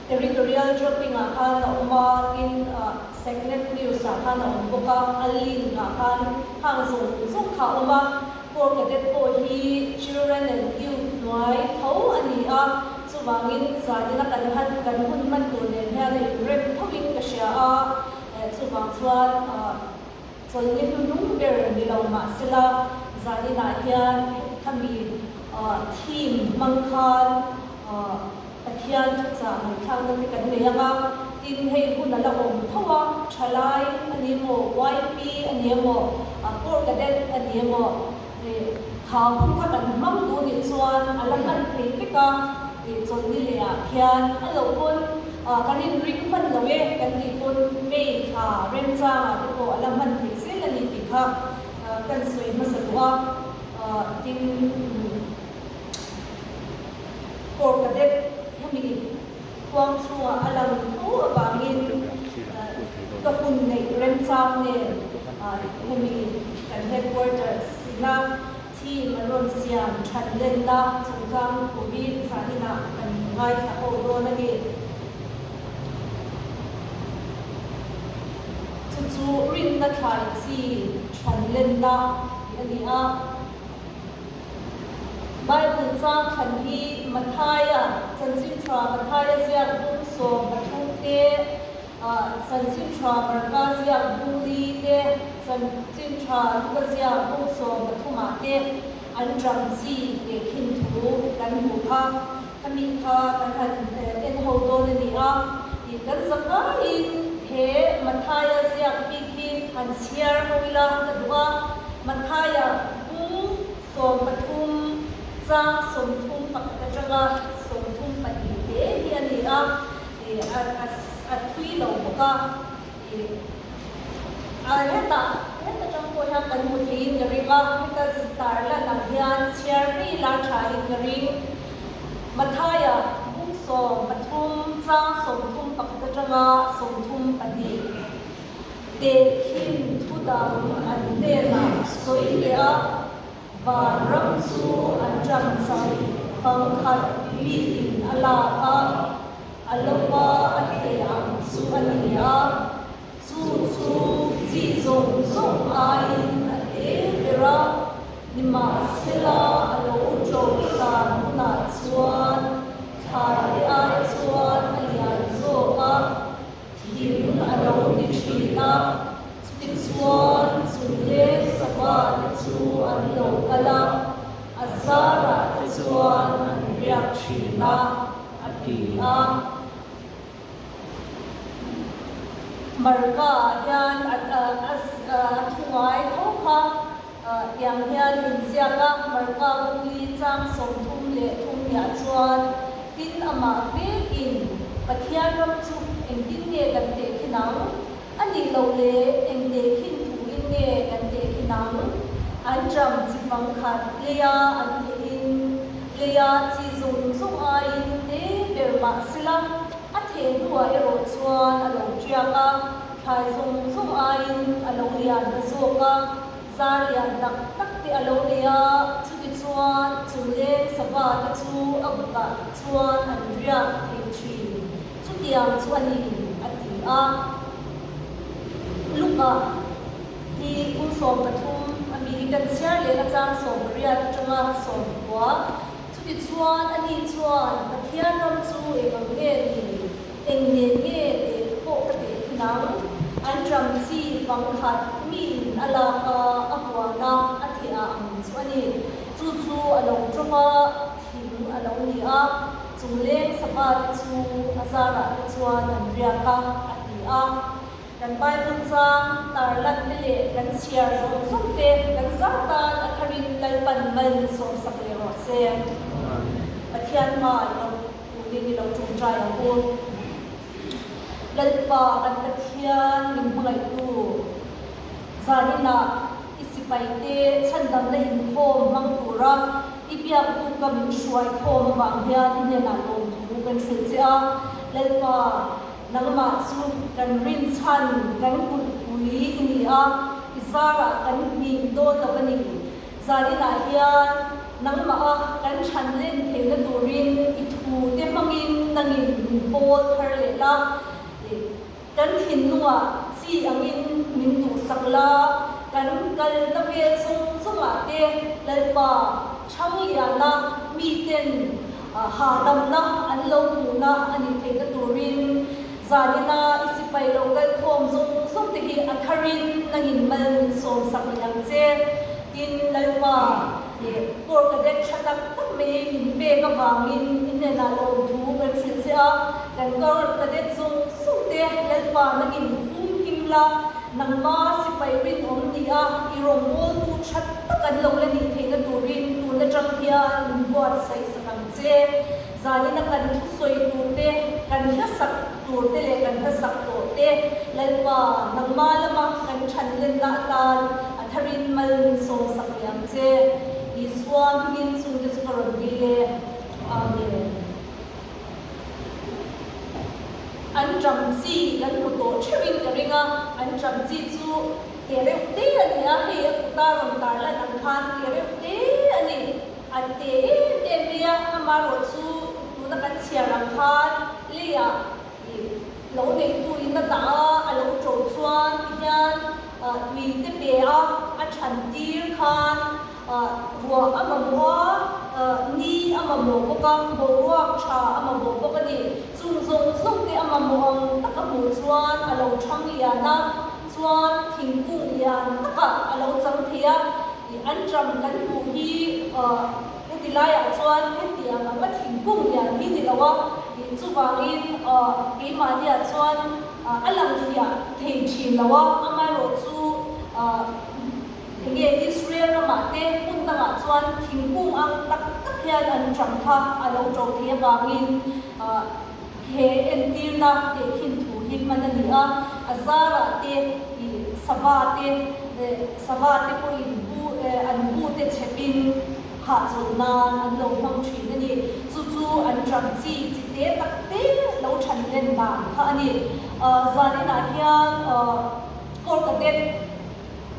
territorial dropping ah khan a awm a, tin Secnet news ah khan a awm bawk a, a link ah khan khang zawng zawng kha a awm a, Corps Cadet pawh hi Children and Youth hnuai tho a ni a, chuvangin zanina kan han kan hun hman tur nen hian a inrem tho in ka hria a, chuvang chuan. Chawlhni hnuhnung ber ni lo mah sela, zaninah hian khami theme hmang khan Pathian thuchah ngaihthlakna te kan nei ang a, tin hei hun a la awm tho a, thalai a ni emaw, YP a ni emaw, Corps Cadet a ni emaw, kha hun kha kan hmang duh nih chuan a la hman thei vek a, chawlhni leh ah khian a lo pawn Kan inring hman lo e kan tih pawn May thla remchangah te pawh a la hman theih zel a ni tih kha kan sawi hmasa duh a. Tin, Corps Cadet hemi huang chhungah a lang tho avangin ka hun neih remchang nen hemi kan headquarters ina Theme an rawn siam that lenna chungchang thu hi zaninah kan ngaithla ho dawn a ni. Chu chu rinna thlai chi than lenna tih a ni a. Bible chang thlan hi Mathaia, Chanchin Tha Mathaia ziak bung 13 te, Chanchin Tha Marka ziak bung li te, Chanchin Tha Luka ziak bung 13 ah te an ṭang chi tehkhin thu kan hmu kha. Khami kha kan han en ho dawn a ni a. Kan zavaiin he Mathaia ziak bik hi han chhiar ho ila ka duh a. Mathaia bung 13 chang 31 aṭanga 32 te hi a ni a. A thui lo bawk a, a hetah heta tang pawh hian kan hmu theiin ka ring a, heta tar lan ang hian chhiar mai ila thain ka ring. Mathaia bung 13 chang 31 atanga 32. Tehkhin thu dang an hnenah sawi leh a, vanram chu an ṭan chang fangkhat miin a lak a, a lova a theh ang chu a ni a, chu chu chi zawng zawng aiin a te ber a, nimahsela a lo ṭawhsan hunah chuan thlai te ai chuan a lian zawk a. Thing a lo ni thin a, chutichuan chungleng sava te chu an lo kal a, a zarah te chuan an riak thin a, a ti a. Marka ah hian a thu ngai tho kha tiang hian inziak a, Marka bungli chang 33 niah chuan tin amah vekin Pathian ram chu engtin nge kan tehkhin ang? A nih loh leh eng tehkhin thuin nge kan tehkhin ang? An ṭam chi fang khat leia an thehin leia chi zawng zawng aiin te ber mah sela a theh hnuah erawh chuan a lo ṭiak a, Thlai zawng zawng aiin a lo lian ta zawk a, zar lian tak tak te a lo nei a, chutichuan chungleng sava te chu a bukah chuan an riak thei thin. Chutiang chu a ni, a ti a. Luka hi kum 13 a mi hi kan chhiar leh a chang 18 atanga 19. Chutichuan ani chuan Pathian ram chu eng ang nge ni? Eng nen nge teh pawh ka teh thin ang? An ṭam chi vang khat miin a lak a, a huan a, a theh ah ang chu a ni. Chu chu a lo ṭawp a, thing a lo ni a, chungleng sava te chu a zarah te chuan an riak a, a ti a. Kan Bible chang tarlan te leh kan chhiar zawng zawng te kan zar tan a tharin Lalpan mal min sawmsak leh rawh se. Pathian hma i lo Tunin i lo ṭawngṭai ang u. Lalpa kan Pathian min hmangaihtu, zaninah i sipaite chhandamna inkhawm hmang tura i biak buka min hruai khawm avang hian i hnenah lawmthu kan hrilh che a. Lalpa, nangmah chu kan rinchhan, kan kulhpui i ni a, i zarah kan hming dawn lo a ni. Zaninah hian nangmah a kan chhan len theihna turin i thute hmangin nangin min pawl thar leh la, kan thinlungah chi angin min duhsak la, kan kalna vel zawng zawngah te Lalpa Thangliana miten hahdamna an lo hmuhna a nih theihna turin Zanina i sipai lo kal khawm zawng zawng te hi a tharin nangin mal min sawmsak leh ang che. Tin, Lalpa leh Corps Cadet tha tak tak mai min pek avangin i hnenah lawmthu kan hrilh che a, kan Corps Cadet zawng zawng te Lalpa nangin hum him la, nangma sipai rinawm ni a i rawngbawltu tha tak an lo la nih theihna turin tun atang hian min buatsaih sak ang che. Zanina kan thusawi tur te, kan hlasak tur te leh kan hlasak tawh te Lalpa, nangma lama kan chhan lenna atan a tharin mal min sawmsak leh ang che. Isua hmingin chungte chu ka rawn dil e. Amen. An ṭam chi kan hmu tawh theuhin ka ring a, an ṭam chi chu te reuh te a ni a, hei a kuta rawn tarlan ang khan te reuh te a ni. An te em em mai a, amaherawh chu tuna kan chhiar ang khan leiah lo neitu in a dah a, a lo ṭo chuan ti hian tui te pe a, a chhan tir khan ruah a mamawh a, ni a mamawh bawk a, boruak ṭha a mamawh bawk a ni. Chung zawng zawng te a mamawh ang tak a hmuh chuan a lo ṭhang lian a, chuan thingkung lian takah a lo chang thei a. Ih an ṭam kan hmuh hi heti laiah chuan hetiang ang a thingkung lian hi ni lo a, ih chuvangin keimahniah chuan a lang fiah thei ṭhin lo a, amaherawh chu enge Israel ramah te hmun dangah chuan thingkung ang tak tak hian an ṭam kha a lo ṭo thei avangin he entirna tehkhin thu hi hman a ni a, a zarah te ih sava te Sava te pawhin bu an bu te chhepin hahchawlh nan an lo hmang thin a ni. Chu chu an ṭam chi chi te tak te lo ṭhan len dan kha a ni. Zaninah hian. Corps Cadet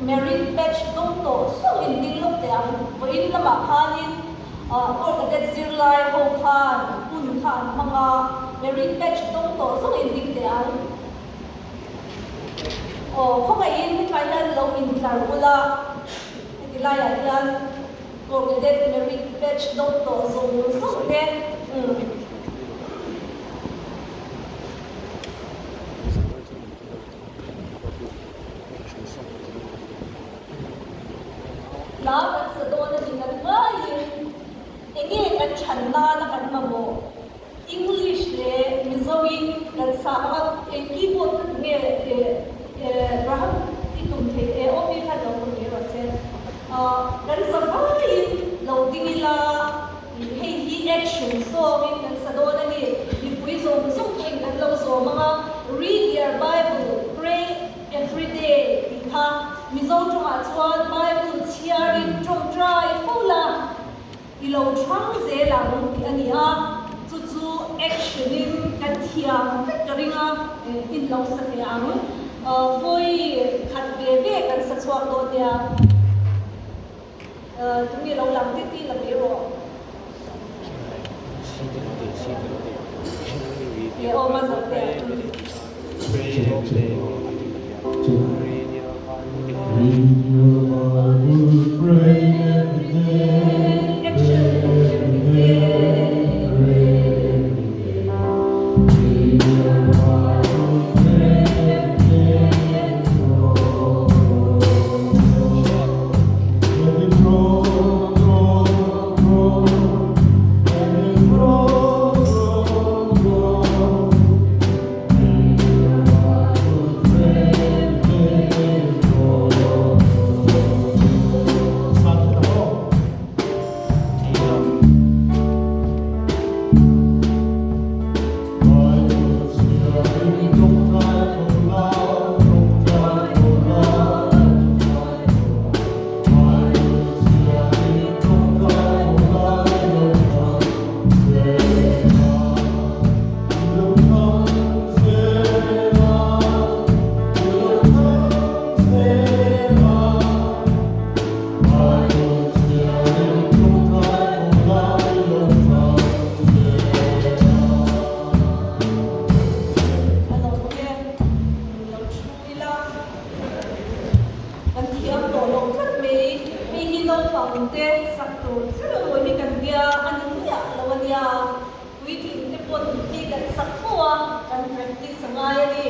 Merit Badge dawng tawh zawng in ding lawk teh ang. Vawiin lamah khanin Corps Cadet zirlai ho khan hun kha an hmang a, Merit Badge dawng tawh zawng in ding teh ang. Aw, khawngaihin hetlai hian lo intlar ula, heti laiah hian Corps Cadet Merit Badge dawng tawh zawng zawng te, umm. Hla kan sa dawn a ni kan ngaiin enge kan chhan nana kan mamawh English leh Mizo in kan sa ang a, eng keyboard kha tunge Graham i tum thei e aw mi khan lo tum mai rawh se. Kan sa vaiin lo ding ila. Hei hi action sawngin kan sa dawn a ni. Mipui zawng zawng pawhin kan lo zawm ang a, Read your Bible, pray every day tih kha Mizo tawngah chuan Bible chhiarin tawngtai fo la, i lo chhang zel ang tih a ni a, chu chu action in kan thiam vek ka ring a, in lo sa teh ang. Vawi khat ve ve kan sa chhuak dawn nia. Tunge lo lang tit i la mai rawh. E aw ma zo te. A lo awm e, lo thu ila kan thiam tawh loh tlat mai. Hei hi naupang te sak tur chiah emaw hi kan bia a ni miah lo a nia. Puitling te pawn hi kan sak fo a, kan practice a ngai a ni.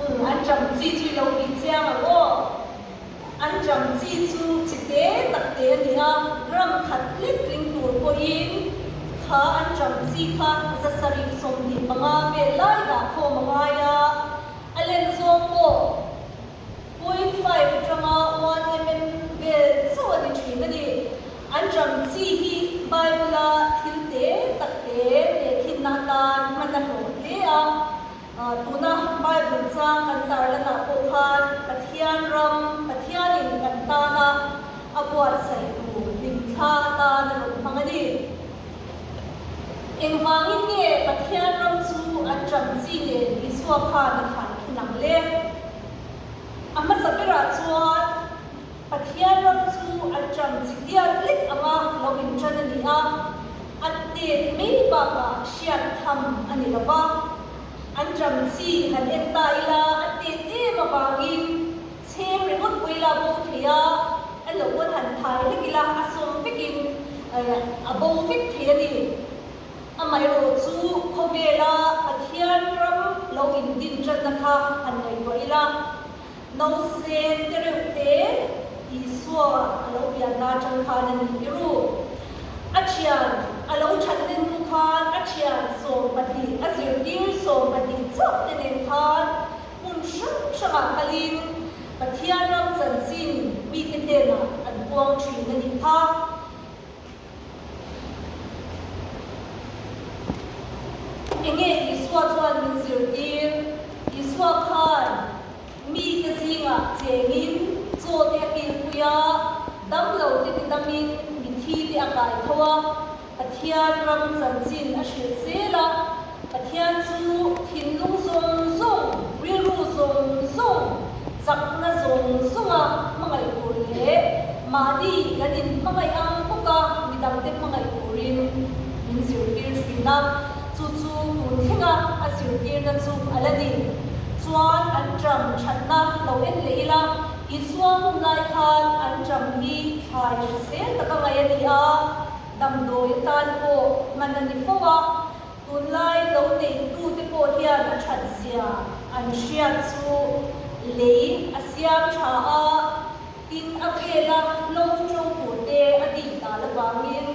Umm an jam chi chu i lo bih chiang ang aw. An jam chi chu chi te tak te a ni a, gram khat lek tling tur pawhin kha an jam chi kha 725 vel lai dah khawm a ngai a, a len zawng pawh point five atanga one mm vel chauh a ni thin a ni. An jam chi hi Bible-a thil te tak te tehkhinna atan hman a hlawh hle a. Tuna Bible chang kan tarlanah pawh khan Pathian ram, Pathianin kan tana a buatsaih tur hlimthla atan a rawn hmang a ni. Engvangin nge Pathian ram chu an ṭan chi nen Isua khan a khaikhin ang le? A hmasa berah chuan Pathian ram chu an ṭan chi dial lek anga lo inṭan a ni a, a tet mai bakah hriat tham a ni lo va. An ṭan chi han en ta ila a tet em avangin Chhem ringawt pawh ila bo thei a, a lo pawn han thai hlek ila a sawm vekin a bo vek thei a ni. Amaherawh chu khawvela Pathian ram lo indin tanna kha han ngaihtuah ila, Nausen te reuh te Isua a lo pian ta atang khan a ni tiru. A thian a lo that nen hnu khan a thian 12 a zirtir 12 chauh te nen khan Hmun hrang hrangah kalin Pathian ram chanchin mite hnenah an puang thin a nih kha. Enge Isua chuan min zirtir? Isua khan mite zingah chengin chaw te a kilpui a, damlo te tidamin mithi te a kai tho a. Pathian ram chanchin a hrilh zel a, Pathian chu thinlung zawng zawng, rilru zawng. zawng zawng, chakna zawng zawnga hmangaih tur leh mahni kan inhmangaih ang bawka midangte hmangaih turin min zirtir thin a, chu chu tun thlenga a zirtirna chu a la ni. Chuan an ṭam ṭhatna lo en leh ila, Isua hun lai khan an ṭam hi thlai hrisel taka ngaih a ni a, damdawi atan pawh hman a ni fo a, Tunlai lo neitute pawh hian a that zia an hriat chu lei a siam tha a, tin a vela hlo to turte a dik dal avangin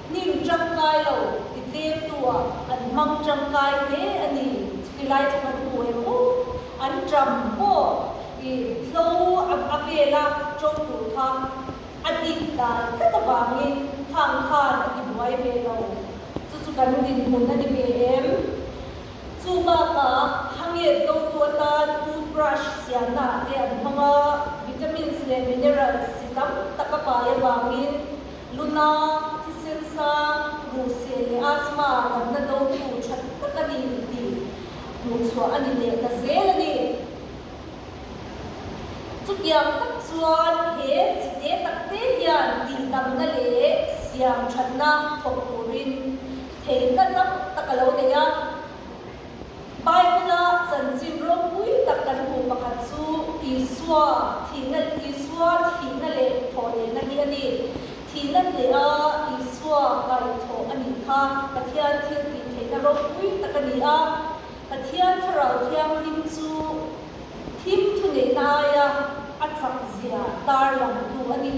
hnim tangkai lo ti tlemtu-ah an hmang tangkai hle a ni. Chutilai chu kan hmu em aw, an ṭam pawh i hlo a vela to tur kha A dik dan tlat avangin khang khan a ti buai ve lo. Chu chu kan dinhmun a ni ve em? Chu bakah hanget dotu atan toothbrush siamna ah te an hmang a, vitamins leh minerals chi tam tak a pai avangin luna, thisen sang, ruhseh leh asthma natna dotu tha tak a ni tih hmuhchhuah a ni leh ta zel a ni. Chutiang tak chuan he chite takte hian tihdamna leh siam thatna thawk turin theihna tam tak a lo nei a. Bible-a chanchin ropui tak kan hmuh pakhat chu Isua thihna Isua thihna leh thawhlehna hi a ni. Thihna hneha Isua kaihthawh a nih kha Pathian thil tih theihna ropui tak a ni a. Pathian Thlarau Thianghlim chu thim thuneihna aia a chak zia tarlangtu a ni.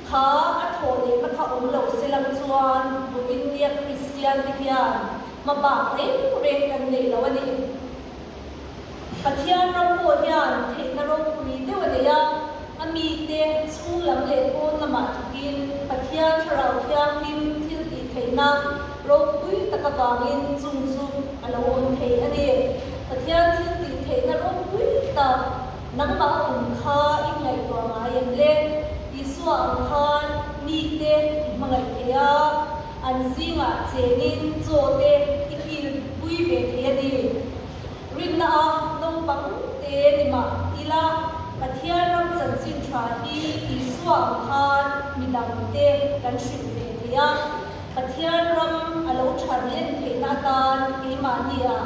Kha a thawh lehna kha awm lo se lam chuan Vawiinnia Kristian te hian hmabak reng reng kan nei lo a ni. Pathian ram pawh hian theihna ropui deuh a nei a, a mite chhung lam leh pawn lamah thawkin Pathian Thlarau Thianghlim thil tih theihna ropui tak avangin chung chu a lo awm thei a ni. Pathian thil tih theihna ropui tak nangmah a awm kha i ngaihtuah ngai em le? Isua ang khan mite i hmangaih thei a, an zingah chengin chaw te i kil pui ve thei a ni. Rinna a naupang te ni mah ila, Pathian ram chanchin tha hi Isua ang khan midangte kan hrilh ve thei a. Pathian ram a lo than len theihna atan keimahnia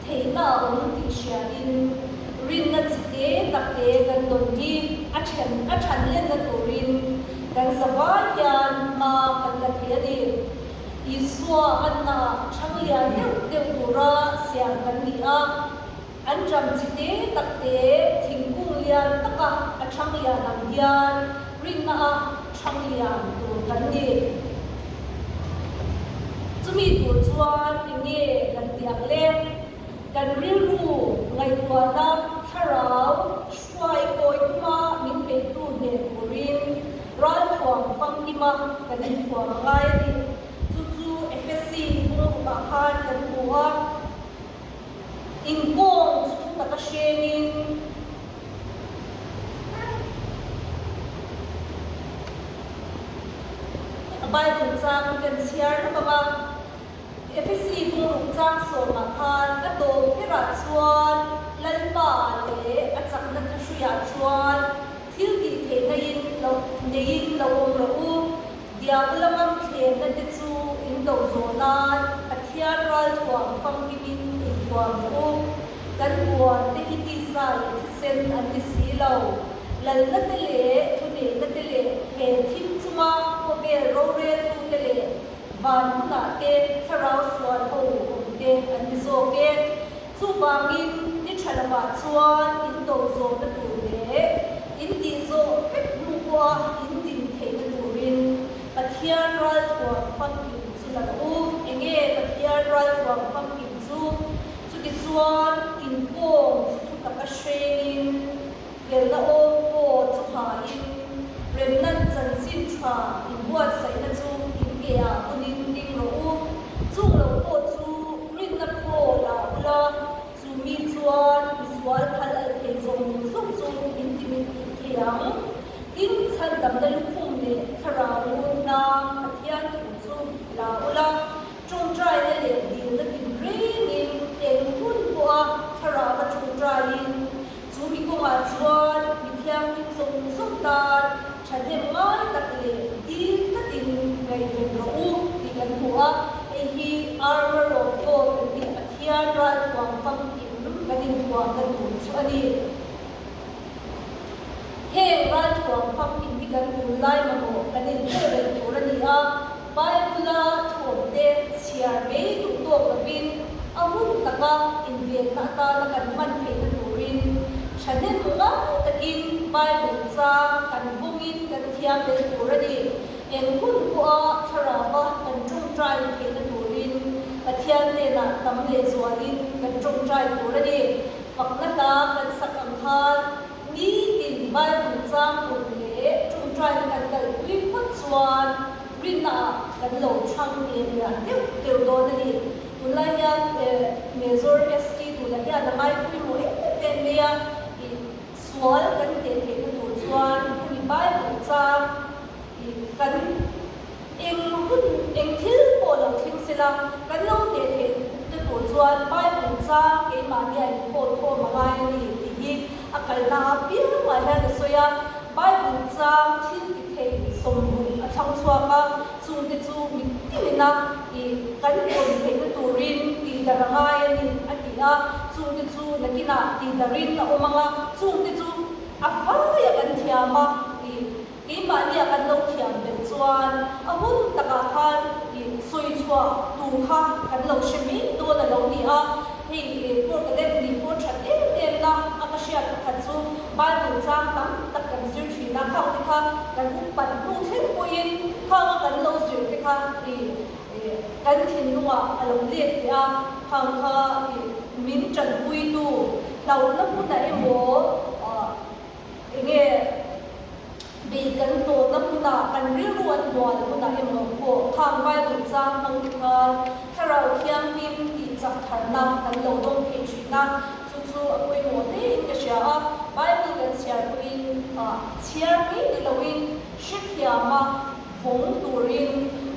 theihna a awm tih hriain rinna chi te tak te kan dawn hi a then a than lenna turin kan zavai hian hma kan la thei a ni. Isua anna thang lian deuh deuh tura siam kan ni a, an ram chi te tak te thingkung lian taka a thang lian ang hian rinna a thang lian tur kan ni. Chumi tur chuan enge kan ti ang le? Kan rilru ngaihtuahna thlarau hruai kawi tuma min beitu hneh turin ralthuam famkima kan inthuam a ngai a ni. Chu chu Efesi bungrukah khan kan hmu a. Inkawng chu thu taka hrengin Bible chang hi kan chhiar lawk ang a. Efesi bungruk chang sawmah khan a tawp berah chuan Lalpa leh a chakna thahruiah chuan thil tih theihna in lo neiin lo awm rawh u. Diabula ngam thlemna te chu in do zawh nan Pathian ralthuam famkimin inthuam rawh u. Kan buan te hi tisa leh thisen an ni si lo. Lalna te leh thuneihna te leh he thim chunga khawvel roreltu te leh Van hunah te thlarau sual ho awm te an ni zawk e. Chuvangin ni tha lovah chuan in do zawhna tur leh in tih zawh vek hnu pawha in din theihna turin Pathian ralthuam famkim chu la rawh u. Enge Pathian ralthuam famkim chu? Chutichuan in kawng chu thu taka hrengin Felna awm pawh chu hain remna chanchin tha inbuatsaihna chu in ke ah hunin ding rawh u. Chung lo pawh chu rinna khaw la ula, chu mi chuan misual phal alh thei zawng zawng chu in ti mit thei ang. Tin, chhandamna lukhum leh thlarau ngunna Pathian thu chu la ula, Ṭawngṭaina leh dilna tinrengin eng hun pawha thlarau a ṭawngṭaiin. Thahnem ngai tak leh dil tlatin ngaihven rawh u tih kan hmu a, hei hi Armour of God kan tih Pathian ralthuam famkim kan inthuamna tur chu a ni. Heng ralthuam famkim hi kan tunlai mamawh kan inhel reng tur a ni a, Bible-a thuamte chhiar mai duh tawk lovin a hun taka invenna atana kan hman theihna turin thahnem ngai takin Bible chang kan vawngin kan thiam bel tur a ni. Eng hun pawha thlarauva kan tawngtai theihna turin Pathian hnenah tam lehzualin kan tawngtai tur a ni. Fakna hla kan sak ang khan nitin Bible chang tur leh tawngtaina kan kalpui phawt chuan rinnaah kan lo thlang nge lian deuh deuh dawn a ni. Tunlai hian Major ST tuna hian a ngaipawimawh em em mai a, ih sual kan hneh theihna tur chuan hemi Bible chang ih kan Eng hun, eng thil pawh lo thleng sela, kan lo hneh theih te tur chuan Bible chang keimahni a inkhawm khawm a ngai a ni tih hi a kalna apiangah hian a sawi a. Bible chang thil ti thei sawmruk a thlang chhuak a, chungte chu mittin ina ih kan hawn theihna turin tihdarh a ngai a ni a ti a, chungte chu nakinah tihdarhin a awm ang a, chungte chu a vaia kan thiam a ih Keimahnia kan lo thiam belh chuan a hun takah khan ih sawi chhuah tur kha kan lo hre mai dawn a lo ni a. Hei ih Port Cadet nih pawh that em em na a ka hriat pakhat chu Bible chang tam tak kan zir thin a, khang te kha kan upat hnu thleng pawhin khang a kan lo zir te kha ih kan thinlungah a lo let leh a, khang kha ih min tanpuitu hlauhna hmunah emaw Enge bei kan tawhna hmunah, kan rilru an hnual hunah emaw pawh khang Bible chang hmang te khan Thlarau Thianghlim tih chak tharna kan lo dawng thei thin a, chu chu a pawimawh hlein ka hria a. Bible kan chhiar pawhin chhiar mai ni loin hrethiama vawng turin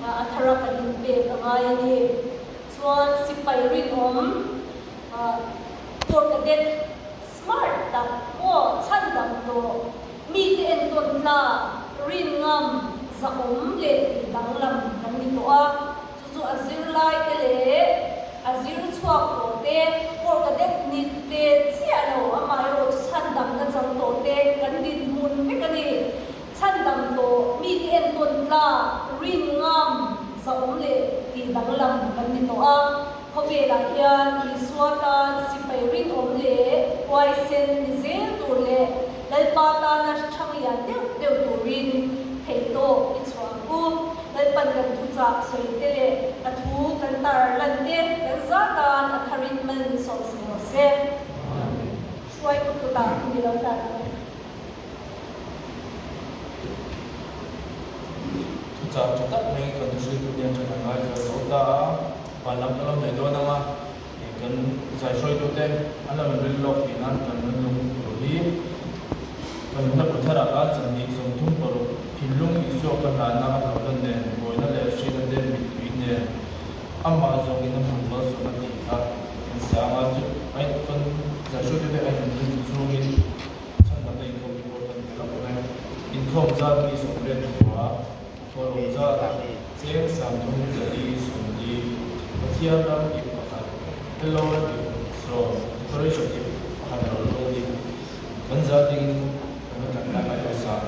a thara kan inpek a ngai a ni. Chuan sipai rinawm Port Cadet Smart tak pawh chhan dam tawh, mite entawn tlak, rin ngam, zahawm leh tih danglam kan ni tawh a, chu chu a zirlai te leh a zir chhuak tawh te, Corps Cadet ni ve chiah lo, amaherawh chu chhan damna chang tawh te kan dinhmun vek a ni. Chhan dam tawh, mite entawn tlak, rin ngam, zahawm leh tih danglam kan ni tawh a. Khawvelah hian Isua tan sipai rinawm leh huaisen ni zel tur leh Lalpa tana thang lian deuh deuh turin theihtawk i chhuah ang u. Lalpan kan thuchak sawi te leh a thu kan tar lan te kan za tan a tharin mal min sawm si rawh se. Hruaitu kutah i lo tar ang e. Thuchah tha tak mai kan thuhriltu te an tha kan ngai fel zo ta a, van lam kan lo nei dawn ang a, ih kan zai hruaitute an lo inril lawk theih nan kan rawn lung tur hi kan hla bu tharah khan chahnih 36 thinlung Isua ka hlana a hlauhna nen buaina leh hriatna te mittui nen amah zawngin a hmuh malsawmna tih kha kan sang a, chu kan zai hruaitute a inrin chungin Chhandamna inkhawm hi pawh kan tel awm e. Inkhawm zat mi 80 khua, thawhlawm zat cheng 30 40, Pathian ram ip pakhat, Hello ip 10, Decoration ip pakhat a lo lut a ni. Kan zat dingin kan la tlan tak a erawh sang.